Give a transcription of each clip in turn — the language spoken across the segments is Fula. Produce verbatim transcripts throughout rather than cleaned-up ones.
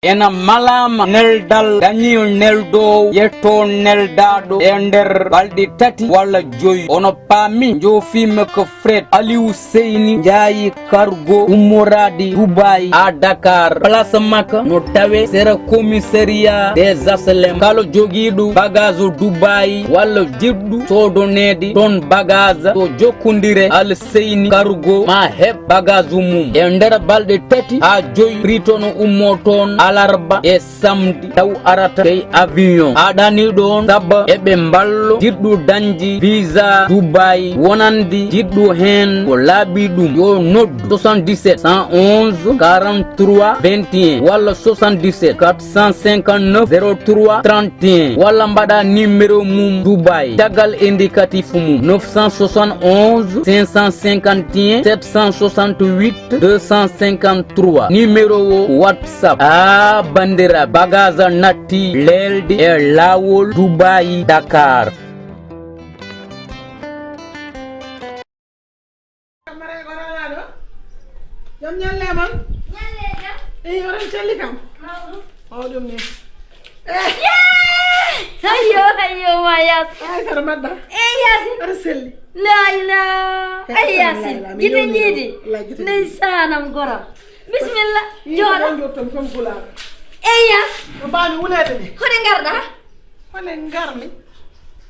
Ena malaama neldal dañi neldoowo, yetto neldaaɗo e nder balɗe tati walla joyi. Ono paami, njoofiima ko Fred Aliou Seyni Njaayi Cargo ummoraadi Dubai haa Dakar. Place makko no tawee sera commissariat des H L M. Kala jogiiɗo bagage Dubai walla jiɗɗo soodoneede toon bagage, to jokkondire Al Seyni Cargo, ma heɓ bagage mum. E nder balɗe tati haa joyi, prix to no ummoo toon alarba e samedi, taw arata kay avion. Aɗani ɗoon, saba eɓe mballo jiɗɗo dañde visa Dubai, wonande jiɗɗo heen ko laaɓi ɗum, yo noddu soixante-dix-sept cent onze quarante-trois vingt et un walla soixante-dix-sept quatre cent cinquante-neuf zéro trois trente et un, walla mbaɗa numéro mum Dubai, caggal indicatif mum, neuf cent soixante-onze cinq cent cinquante et un sept cent soixante-huit deux cent cinquante-trois, numéro o WhatsApp. Ah, bandira, bagage natti leelde e laawol Dubai, Dakar. Jom ñalle man. Ñalle jam. Eyi, oɗon celli kam. Mawɗum. Mawɗum ni. Eh. Yee! Ayyo, ayyo, ma Yas. Ay, sara madda. Eh, Yasin. Aɗa selli. La ila. Eh, ay, Yasin. Gite ñiidi. Ndeysaan am goro. Bismillah. Jooɗo. Jooɗo. Eh, Yas. Ko mbaami wuleede ni. Hoɗo ngarɗa? Hole ngarmi?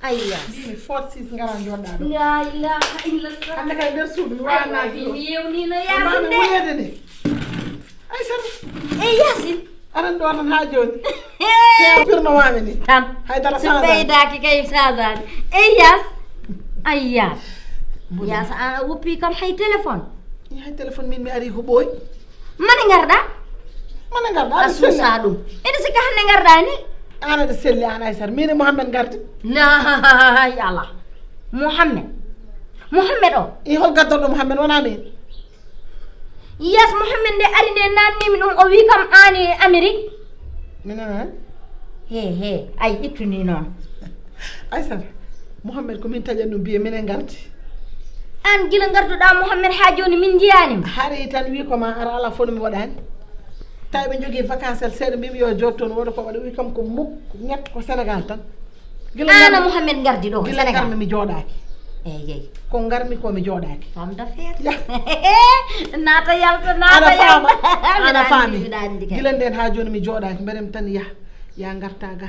Ayya. Mbimi fof sis ngara jooɗɗa ɗo. La ilaha illallah. Hannde kay nder suudu mi wawa naati ɗo. Mi yewnino Yasin de. Wuleede ni. Ay sara. E Yasin. Aɗan ɗo tan haa jooni. Tew pirno wami ni. Tan. Haydara saazani. Ɓeydaaki kay saazani. E Yas. Ay Yas. Yas a woppi kam hay téléphone. Hay téléphone min mi ari ko ɓooy. Mane ngarɗa? Mane ngarɗa? A suusa ɗum. Ene sikka hannde ngarɗa ni? An aɗa selli an Aysata. Min e Mohammed ngardi. Naay ala. Mohammed. Mohammed o? I hol gaddoɗo Mohammed wona min? Yes, Mohammed nde ari nde namnimi ɗum o wi kam an e Amérique. Min e he he ay ittuni noon. Aysata, Mohammed ko min taƴan ɗum biye min e ngardi. An gila ngarduɗa Mohammed ha joni min jiyani ma. Hari tan wi ko ma ara ala fof no mi waɗani. Tawi ɓe jogui vacances seeɗa mbimi yo jooɗ toon woɗo ko waɗa wi kam ko muk ñett ko Sénégal tan. Gila ana ngarmi- Mohammed ngardi ɗo gila Sénégal. Ngarmi mi jooɗaki. Eyyi eyyi. Ko ngarmi ko mi jooɗaki. Femme d'affaires. Ya. Naata yalta naata yalta. Ana faami. Gila nden ha joni mi jooɗaki mbeɗem tan yah. Ya garta ga,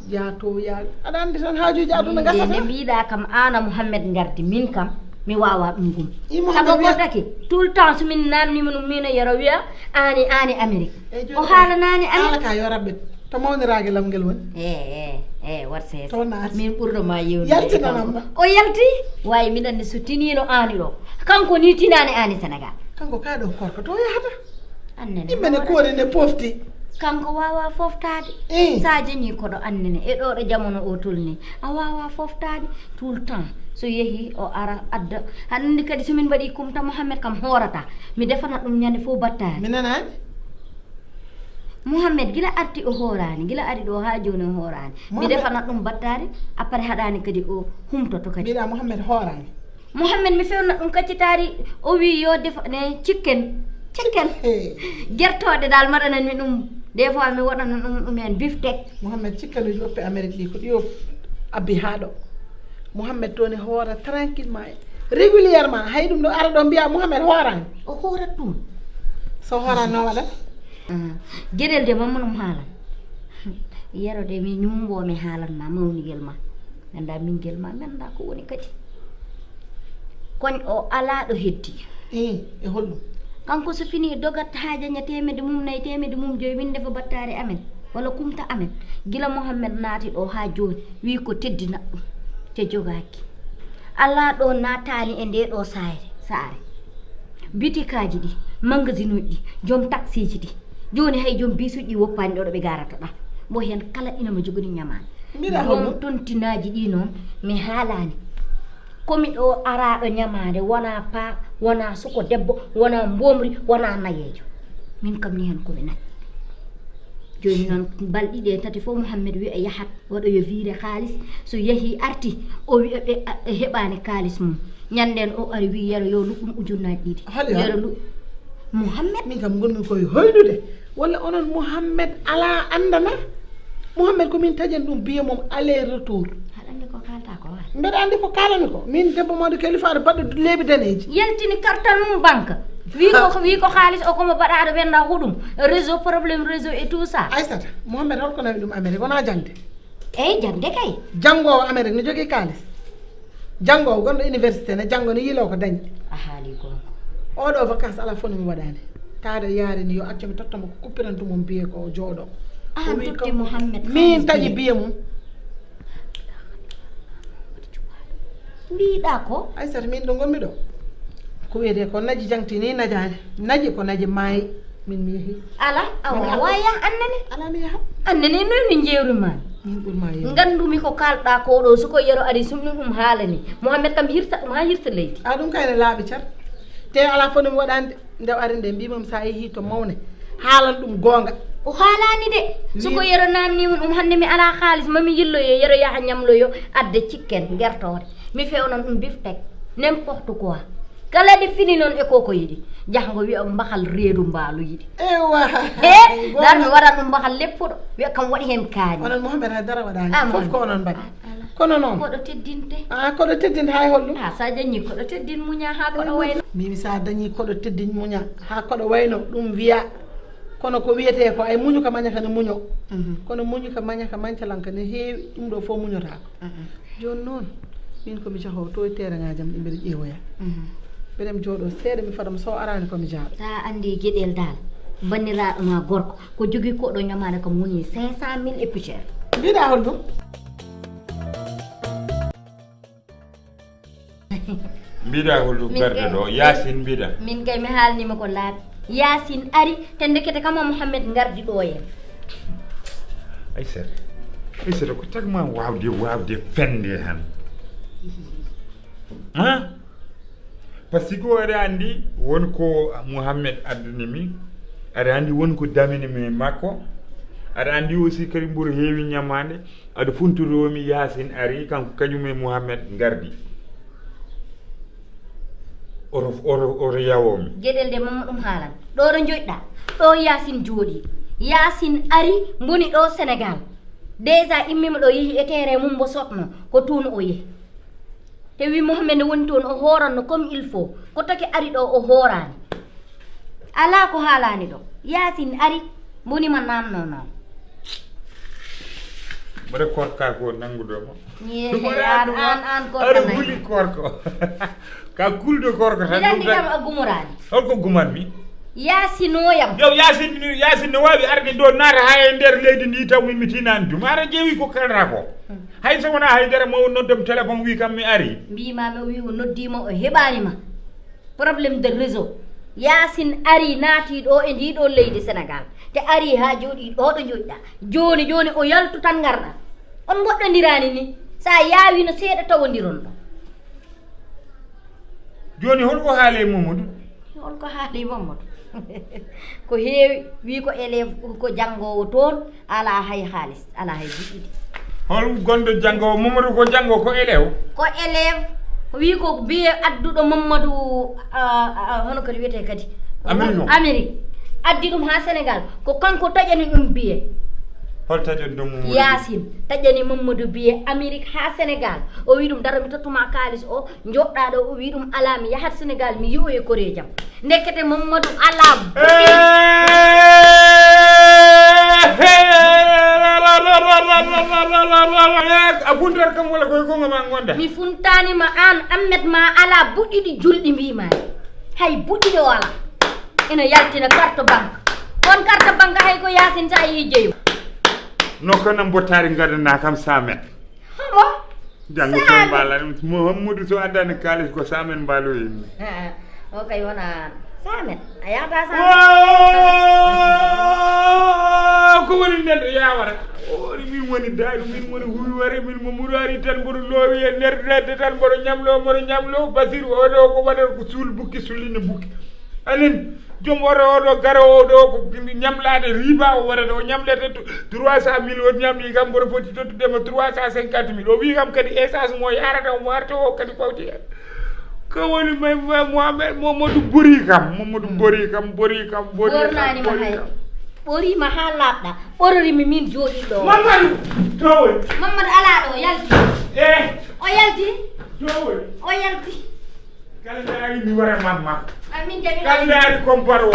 ya to ya. Aɗa andi tan haajuji aduna gasata. Nde mbiɗa kam ana Mohammed gardi min kam mi wawa ɗum gum. Sabo goddake tout le temps so min namnima ɗum min o yero wiya ani ani Amérique. O haalanani Amérique. Ala ka yo rabbe to mawnirage lam ngel woni. E e e wat sese. To naati. Min ɓurɗo ma yewni. Yaltinanam ma. O yalti. Wayi miɗen ni so tinino ani ɗo kanko ni tinani ani Sénégal. Kanko ka ɗo korko to yahata. Annene. Yimɓe ne koori ne pofti. Kanko wawa foftade. Eh. Sa jañi koɗo annene e ɗo ɗo jamono o tolni a wawa foftade. Tout le temps so yeehi o ara adda. Hande kadi somin mbaɗi kumta Mohammed kam hoorata mi defana ɗum ñande fof battari. Mi nanani. Mohammed gila arti o hoorani gila ari ɗo ha joni o hoorani mi defana ɗum battari. Après haɗani kadi o humtoto kadi. Mbiɗa Mohammed hoorani. Mohammed mi fewna ɗum kaccitaari o wi yo defa ne chicken. Chicken. Gertooɗe dal mbaɗananmi ɗum. Des fois mi waɗana ɗum ɗum en biftek. Mohammed chicken uji oppi Amérique ɗi ko ɗi o abbi haa ɗo. Mohammed toon e hoora tranquillement régulièrement hay ɗum ɗo ara ɗo mbiya Mohammed hoorani. O hoorat ɗum. So hoorani no waɗa? Geɗel de mamma ɗum haalan. Yero de mi ñumbo mi haalan ma mawnigel ma. Anda mingel ma mi anda ko woni kadi. Koñ o alaa ɗo heddi. E e holɗum? Kanko so fini dogat haa jaña teemedde mum nayi teemedde mum joyi min ndefa battaare amen walla kumta amen. Gila Mohammed naati ɗo haa jooni wii ko teddina ɗum te jogaaki. Alaa ɗo naataani e ndee ɗo saare saare. Bitikaaji ɗi, magasinuuji ɗi, joom taksiiji ɗi. Jooni hay joom biisuuji ɗi woppaani ɗo ɗo ɓe garata ɗa. Mbo heen kala ina mo jogori ñamaani. Joom tontinaaji ɗi noon mi haalaani. Komi ɗo araaɗo ñamaande wonaa paa wonaa suko debbo wonaa mboomri wonaa nayeejo. Min kam ni heen komi nayi. Jooni noon balɗe ɗiɗi e tati fof Mouhamed wiya yahat waɗoyo viire haalis so yehii arti o wiya ɓe heɓaani kaalis mum. Ñanndeen o ari wi yero yo luɓɓum ujunnaaji ɗiɗi. Yero luɓ Mouhamed. Min kam ngonmi koye hoyɗude. Walla onon Mouhamed alaa anndana? Mouhamed ko min taƴan ɗum biye mum aller retour. Aɗa anndi ko kaalta ko waɗi? Mbeɗa anndi ko kaalami ko. Min debbo mawɗo kalifaare baɗɗo leeɓi daneeji. Yaltini kartal mum banque. Wi ko, wi ko haalis o komo baɗa aɗa wenda huɗum. Réseau, problème réseau et tout ça. Aissata, Mouhamed holko nawi ɗum Amérique? Wona jaŋde? Eyi, jaŋde kay. Janngoowo Amérique ne jogii kaalis. Janngoowo gonɗo université ne janngo ne yiiloo ko dañi. A haali goonga. Oɗo vacance alaa fof no mi waɗaani. Taade yaari ni yo accu mi totta mo ko kuppirantu mum biye ko o jooɗo. An totti Mouhamed min taƴi biye mum. Mbiɗa ko? Aissata, min ɗo ngonmi ɗo. Ko wiyetee ko naji jangti ni najaani. Naji ko naji maayi. Min mi yehi. Ala, awa, waya annene. Ala mi yaha. Annene no ni jeewri ma. Min ɓur ma yehi. Ngandumi ko kalɗa ko ɗo, suko yero ari sumni ɗum haalani. Mouhamed kam hirta ɗum ha hirta leydi. A ɗum kay ne laaɓi car. Te ala fof no mi waɗande. Nde o ari nde mbimam sa yehi to mawne. Haalan ɗum goonga. O haalani de. Suko yero namni mun ɗum hannde mi ala haalis ma mi yilloyo yero yaha ñamloyo adde cikken gertoore. Mi fewnan ɗum biftek. N'importe quoi. Kala ɗi fini noon e koko yiɗi. Jahango wiya mbahal reedu mbaalu yiɗi. Ewa. He, dar mi waɗan ɗum mbahal leppuɗo. Wiya kam waɗi hen kaani. Onon Mohamed hay dara waɗani. Ah, fof ko onon mbaɗi. Kono noon. Koɗo teddinte. Ah, koɗo teddinte hay holɗum? Ah, sa dañi koɗo teddin muña ha koɗo wayno. Mimi sa dañi koɗo teddin muña ha koɗo wayno ɗum wiya. Kono ko wiyete ko ay muñu ka maña ka ne muño. Mhm. Kono muñu ka maña ka mancalan ka ne heewi ɗum ɗo fof muñotako. Mhm. Jooni noon, min ko mi jahoowo to e teeraŋaaji am ɗi mbeɗa ƴeewoya. Mhm. Mbeɗa mi jooɗoo seeɗa, mi fadama so o araani ko mi jaaɓa. Sa anndi geɗel dal, banniraaɗo ma gorko, ko jogii ko ɗo ñamaade ko moni cinq cent mille e poussière. Mbiɗa holɗum? Mbiɗa holɗum garde ɗo? Yaasin mbiɗa. Min kay mi haalnima ko laaɓi. Yaasin ari, te ndekete kama Mouhamed ngardi ɗo en. Aysata, Aysata ko tagma wawde, wawde fende han. Ha? Parce que aɗa andi won ko Mouhamed addani mi, aɗa andi won ko damini mi makko, aɗa andi aussi kadi mburu heewi ñamande, aɗa funtoromi Yaasin ari kanko kañum e Mouhamed ngardi. Oto, oto, oto yawomi. Geɗel de mamma ɗum haalan. Ɗo ɗo joɗɗa. Ɗo Yaasin jooɗi. Yaasin ari mboni ɗo Sénégal. Déjà immima ɗo yehi e terrain mum mbo sotno. Ko toon o yehi. Te wi Mohamed ne woni toon o hooranno comme il faut. Ko taki ari ɗo o hoorani. Ala ko haalani ɗo. Yaasin ari mboni ma namno noon. Mboɗo korka ko nannguɗo mo. Yehe, an, an, an korka aɗa huli korko. Ka kulɗo korko tan. Miɗa anndi kam a gumorani. Holko gumanmi? Yaasinoyam. Yo Yaasin, Yaasin no waawi arde ɗo naata haa e nder leydi ndi taw mi mi tinani ɗum. Ara ƴeewi ko kalata ko. Hmm. Hay so wonaa hay dara mo noddam téléphone wi kam mi ari. Mbima mi wi o noddima o heɓani ma. Problème de réseau. Yaasin ari naati ɗo e ndi ɗo leydi Sénégal. Te ari haa jooɗi ɗo ɗo joɗɗa. Jooni, jooni o yaltu tan ngarɗa. On ngoɗɗondirani ni. Sa yaawino seeɗa tawondiron ɗo. Jooni holko haali e Mamadou? Holko haali e Mamadou? Ko heewi, wi ko élève, ko janngowo toon, ala hay haalis, ala hay juɗɗudi. Hol gonɗo janngowo? Mamadou ko janngo ko élève? Ko élève, wi ko biye adduɗo Mamadou, ah, ah, hono kadi wiyete kadi? Amérique o? Amérique. Addi ɗum ha Sénégal, ko kanko taƴani ɗum biye. Hol taƴani ɗum Mamadou? Yaasin, taƴani Mamadou biye Amérique ha Sénégal. O wi ɗum daro mi tottuma kaalis o, joɗɗa ɗo, o wi ɗum ala mi yahat Sénégal mi yi'oye koreejam. Ndekete Mamadou ala. A funtar kam wala koye gonga ma gonda? Mi funtani ma an, Ammet ma ala buɗɗiɗi julɗi mbima. Hay buɗɗiɗo wala. Ina yaltina carte banque. On carte banque hay ko Yaasin sa yi jeyo. No kana mbottari gadana kam cent mètres. Homo? Janngo toon mbaala ɗum. Mouhamadou so addani kaalis ko cent mètres mbaalo yimɓe. O kay wona cent mètres. A yahata cent mètres. Ko woni nden ɗo yawata? O woni min woni dayɗo, min woni huywere, min mo murari tan mboɗo loowi e nder ledde tan mboɗo ñamlo, mboɗo ñamlo. Basir o ɗo ko waɗata ko suul bukki, sullina bukki. Anin, joom oto oɗo garowo ɗo ko ñamlade riba o waɗata, o ñamlete trois cent mille, o ñamli kam mboɗo foti tottudema trois cent cinquante mille. O wi kam kadi essence mo yarata omo arta o kadi fawti hen. Ko woni Mohamed Mamadou bori kam, Mamadou bori kam, bori kam, bori kam, bori kam. Ɓoriima haa laaɓɗa. Ɓororiimi miin jooɗiiɗo ɗo. Mamadou! To woni? Mamadou alaa ɗo, yalti. Eh! O yalti. To woni? O yalti. Kala nde ari mi wara mamma. Amin de mi Kala nde ari komparo.